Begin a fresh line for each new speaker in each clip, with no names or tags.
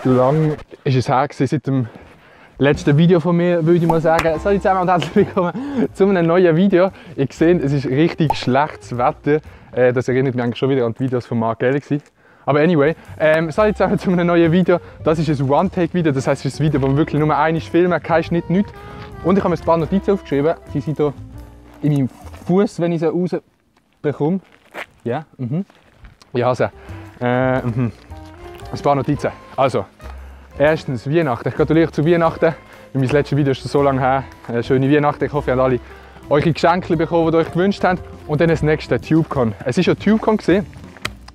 lang ist es her gewesen, seit dem letzten Video von mir, würde ich mal sagen. Salut zusammen und herzlich willkommen zu einem neuen Video. Ihr seht, es ist richtig schlechtes Wetter. Das erinnert mich eigentlich schon wieder an die Videos von Mark Galaxy. Aber anyway, salut zusammen zu einem neuen Video. Das ist ein One-Take-Video, das heisst, es ist ein Video, wo wir wirklich nur einmal filmen, kein Schnitt, nichts. Und ich habe mir ein paar Notizen aufgeschrieben. Die sind hier in meinem Fuß, wenn ich sie rausbekomme. Ja, ja, also. Ein paar Notizen. Also, erstens Weihnachten. Ich gratuliere zu Weihnachten. Mein letztes Video ist so lange her. Schöne Weihnachten. Ich hoffe, ihr habt alle eure Geschenke bekommen, die ihr euch gewünscht habt. Und dann das nächste, TubeCon. Es war ja TubeCon.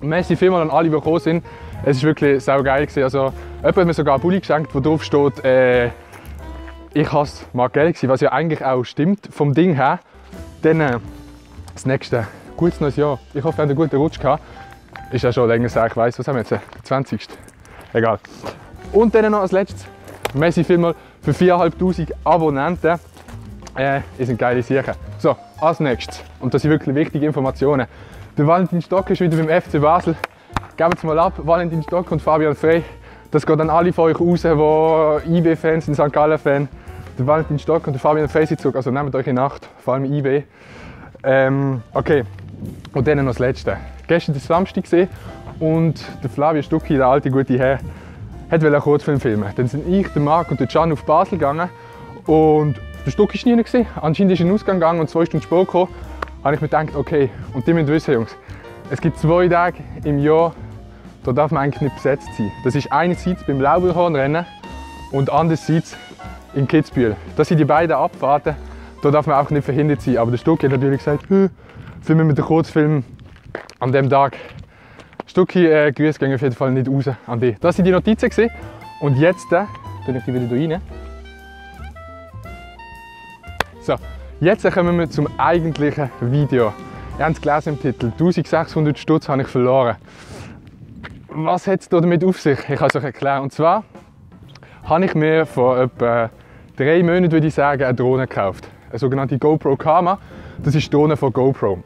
Merci vielmals an alle, die gekommen sind. Es war wirklich sau geil. Also, jemand hat mir sogar einen Pulli geschenkt, wo drauf steht, ich hasse Mark Galaxy, was ja eigentlich auch stimmt, vom Ding her. Dann das nächste, gutes neues Jahr. Ich hoffe, ihr habt einen guten Rutsch gehabt. Ist ja schon länger her, ich weiss, was haben wir jetzt? 20. Egal. Und dann noch als letztes, merci vielmals für 4'500 Abonnenten. Ihr seid geile Sachen. So, als nächstes, und das sind wirklich wichtige Informationen. Der Valentin Stock ist wieder beim FC Basel. Gebt es mal ab, Valentin Stock und Fabian Frey. Das geht an alle von euch raus, die IB-Fans sind, St. Gallen-Fan. Der Valentin Stock und der Fabian Frey sind zurück, also nehmt euch in Nacht, vor allem IB. Okay, und dann noch das Letzte. Gestern war Samstag und der Flavio Stucki, der alte gute Herr, wollte einen Kurzfilm filmen. Dann sind ich, der Marc und der Can auf Basel gegangen und der Stucki war nie. Anscheinend ist er in den Ausgang gegangen und 2 Stunden später gekommen. Habe ich mir gedacht, okay, und die müssen wissen, Jungs, es gibt 2 Tage im Jahr, da darf man eigentlich nicht besetzt sein. Das ist einerseits beim Lauberhornrennen und andererseits in Kitzbühel. Das sind die beiden Abfahrten, da darf man auch nicht verhindert sein. Aber der Stucki hat natürlich gesagt, filmen wir den Kurzfilm an dem Tag. Stucki, Grüße gehen auf jeden Fall nicht raus an dich. Das waren die Notizen. Und jetzt tue ich die wieder rein. So, jetzt kommen wir zum eigentlichen Video. Ihr habt es gelesen im Titel, 1600 Stutz habe ich verloren. Was hat es damit auf sich? Ich kann es euch erklären. Und zwar habe ich mir vor etwa 3 Monaten, würde ich sagen, eine Drohne gekauft. Eine sogenannte GoPro Karma. Das ist die Drohne von GoPro.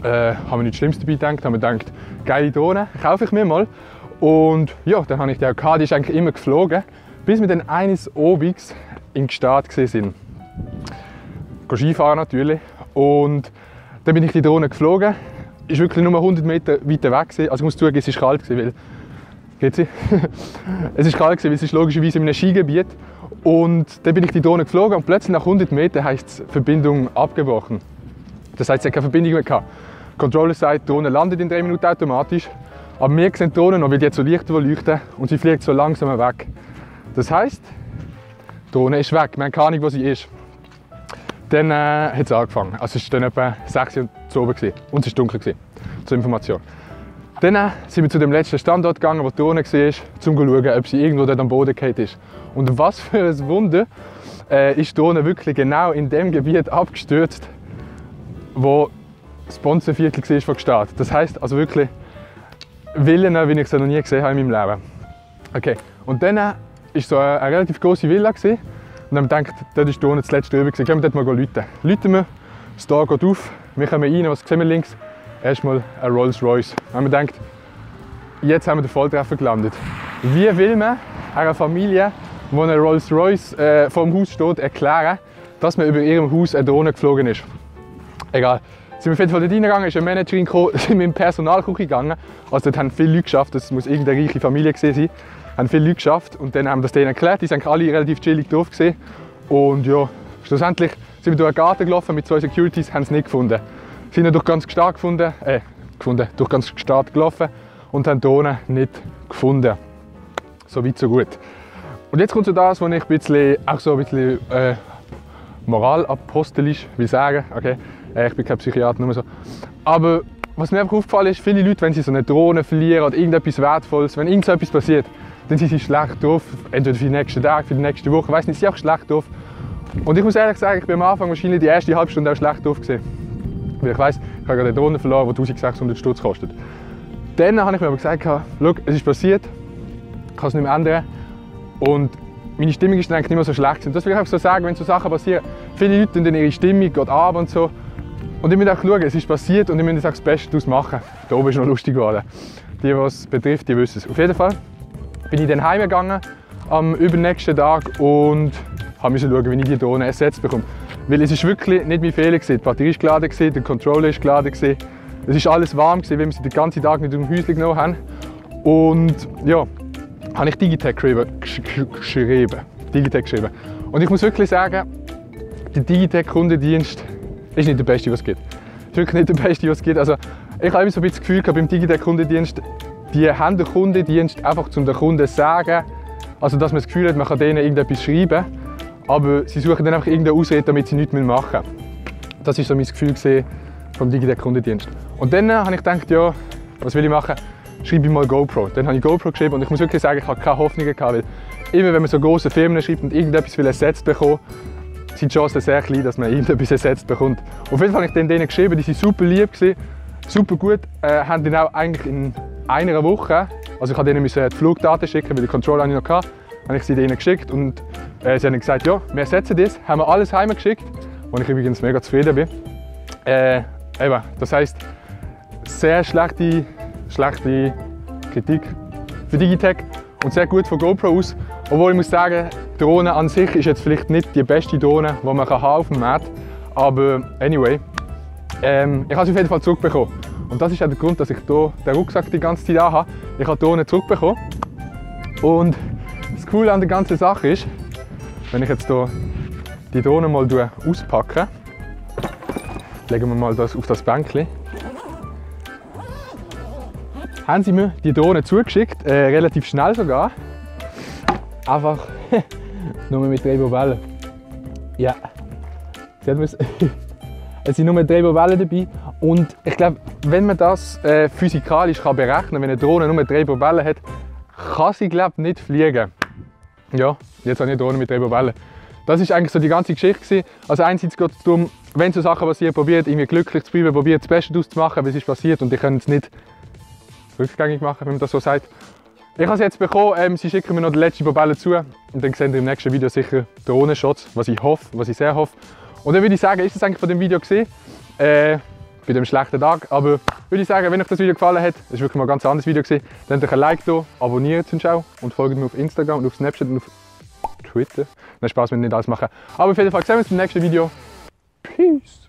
Haben wir nichts Schlimmes dabei gedacht, haben wir gedacht, geile Drohne, kaufe ich mir mal. Und ja, dann habe ich die auch gehabt, die ist eigentlich immer geflogen, bis wir dann eines Abends in Gstaad waren. Skifahren natürlich. Und dann bin ich die Drohne geflogen. Ist wirklich nur 100 Meter weiter weg gewesen. Also ich muss zugeben, es war kalt, weil... Geht sie? Es war kalt, weil es ist logischerweise in einem Skigebiet. Und dann bin ich die Drohne geflogen und plötzlich nach 100 Metern heisst es Verbindung abgebrochen. Das heißt, es hat keine Verbindung mehr gehabt. Der Controller sagt, die Drohne landet in 3 Minuten automatisch. Aber wir sehen die Drohne noch, weil die hat so Lichter, die leuchten und sie fliegt so langsam weg. Das heisst, die Drohne ist weg, wir haben keine Ahnung, wo sie ist. Dann hat es angefangen. Also es war dann etwa 6 Uhr zu oben und es war dunkel, zur Information. Dann sind wir zu dem letzten Standort gegangen, wo die Drohne war, um zu schauen, ob sie irgendwo dort am Boden gefallen ist. Und was für ein Wunder, ist die Drohne wirklich genau in dem Gebiet abgestürzt, wo das Bonzenviertel war von Gstaad. Das heisst also wirklich Villen, wie ich sie noch nie gesehen habe in meinem Leben. Okay, und dann war so eine relativ grosse Villa und dann haben wir gedacht, dort ist die Drohne das letzte drüber. Gehen wir dort mal läuten. Läuten wir, das Tor geht auf, wir kommen rein, was sehen wir links? Erstmal ein Rolls Royce. Dann haben wir gedacht, jetzt haben wir den Volltreffer gelandet. Wie will man einer Familie, wo ein Rolls Royce vor dem Haus steht, erklären, dass man über ihrem Haus eine Drohne geflogen ist? Egal. Sind wir auf jeden Fall dort reingegangen, ist eine Managerin gekommen, sind wir in die Personalküche gegangen. Also dort haben viele Leute geschafft, das muss irgendeine reiche Familie gewesen sein. Haben viele Leute geschafft und dann haben wir das denen erklärt, die sind alle relativ chillig drauf gewesen. Und ja, schlussendlich sind wir durch einen Garten gelaufen mit 2 Securities, haben es nicht gefunden. Sind dann durch ganz Gstaad durch ganz Gstaad gelaufen und haben die Drohne nicht gefunden. So weit, so gut. Und jetzt kommt so das, wo ich auch so ein bisschen moralapostelisch will sagen. Okay, ich bin kein Psychiater, nur so. Aber was mir einfach aufgefallen ist, viele Leute, wenn sie so eine Drohne verlieren oder irgendetwas Wertvolles, wenn irgendetwas passiert, dann sind sie schlecht drauf. Entweder für die nächsten Tage, für die nächste Woche, ich weiss nicht, sie sind auch schlecht drauf. Und ich muss ehrlich sagen, ich bin am Anfang wahrscheinlich die erste halbe Stunde auch schlecht drauf gewesen. Weil ich weiss, ich habe gerade eine Drohne verloren, die 1600 Stutz kostet. Dann habe ich mir aber gesagt, schau, es ist passiert, ich kann es nicht mehr ändern. Und meine Stimmung ist eigentlich nicht mehr so schlecht. Und das will ich auch so sagen, wenn so Sachen passieren, viele Leute dann ihre Stimmung geht ab und so. Und ich muss auch schauen, es ist passiert und ich muss das Beste daraus machen. Da oben ist noch lustig geworden. Die, was es betrifft, die wissen es. Auf jeden Fall bin ich dann heimgegangen am übernächsten Tag und musste schauen, wie ich die Drohne ersetzt bekomme. Weil es ist wirklich nicht mein Fehler gewesen. Die Batterie ist geladen gewesen, der Controller ist geladen gewesen. Es ist alles warm gewesen, weil wir sie den ganzen Tag nicht aus dem Häuschen genommen haben. Und ja, habe ich Digitec geschrieben. Und ich muss wirklich sagen, der Digitec-Kundendienst ist nicht der beste, was es gibt. Ist wirklich nicht der beste, was es gibt. Also, ich habe immer so ein bisschen das Gefühl gehabt, beim Digitec-Kundendienst, die haben den Kundendienst einfach zum den Kunden sagen, also dass man das Gefühl hat, man kann denen irgendetwas schreiben, aber sie suchen dann einfach irgendeine Ausrede, damit sie nichts machen müssen. Das war so mein Gefühl vom Digitec-Kundendienst. Und dann habe ich gedacht, ja, was will ich machen? Schreibe ich mal GoPro. Dann habe ich GoPro geschrieben und ich muss wirklich sagen, ich habe keine Hoffnungen gehabt, weil immer wenn man so große Firmen schreibt und irgendetwas will ersetzt bekommen, sind die Chancen sehr klein, dass man irgendetwas ersetzt bekommt. Auf jeden Fall habe ich dann denen geschrieben, die waren super lieb, super gut, haben dann auch eigentlich in einer Woche, also ich musste denen die Flugdaten schicken, weil die Controller noch hatte, habe ich sie denen geschickt und sie haben gesagt, ja, wir ersetzen das, haben wir alles heimgeschickt, wo ich übrigens mega zufrieden bin. Eben, das heisst, sehr schlechte Kritik für Digitec und sehr gut von GoPro aus. Obwohl ich muss sagen, die Drohne an sich ist jetzt vielleicht nicht die beste Drohne, die man auf dem Markt haben kann. Aber anyway, ich habe sie auf jeden Fall zurückbekommen. Und das ist auch der Grund, dass ich hier den Rucksack die ganze Zeit habe. Ich habe die Drohne zurückbekommen. Und das Coole an der ganzen Sache ist, wenn ich jetzt hier die Drohne mal auspacke, legen wir mal das auf das Bänkchen, haben sie mir die Drohne zugeschickt, relativ schnell sogar. Einfach nur mit 3 Wellen. Ja, es sind nur 3 Wellen dabei. Und ich glaube, wenn man das physikalisch berechnen kann, wenn eine Drohne nur 3 Wellen hat, kann sie glaube nicht fliegen. Ja, jetzt habe ich eine Drohne mit 3 Wellen. Das ist eigentlich so die ganze Geschichte. Also einerseits geht es darum, wenn so Sachen passieren, probiert irgendwie glücklich zu bleiben, probiert das Beste daraus zu machen, was ist passiert und die können es nicht rückgängig machen, wenn man das so sagt. Ich habe sie jetzt bekommen, sie schicken mir noch die letzte Babelle zu und dann sehen wir im nächsten Video sicher Drohnenshots, was ich hoffe, was ich sehr hoffe. Und dann würde ich sagen, ist das eigentlich von dem Video gesehen? Bei dem schlechten Tag, aber würde ich sagen, wenn euch das Video gefallen hat, das ist wirklich mal ein ganz anderes Video gewesen, dann lasst ein Like da, abonniert zum Schau und folgt mir auf Instagram und auf Snapchat und auf Twitter. Nein, Spaß, wenn ich nicht alles machen. Aber auf jeden Fall sehen wir uns im nächsten Video. Peace!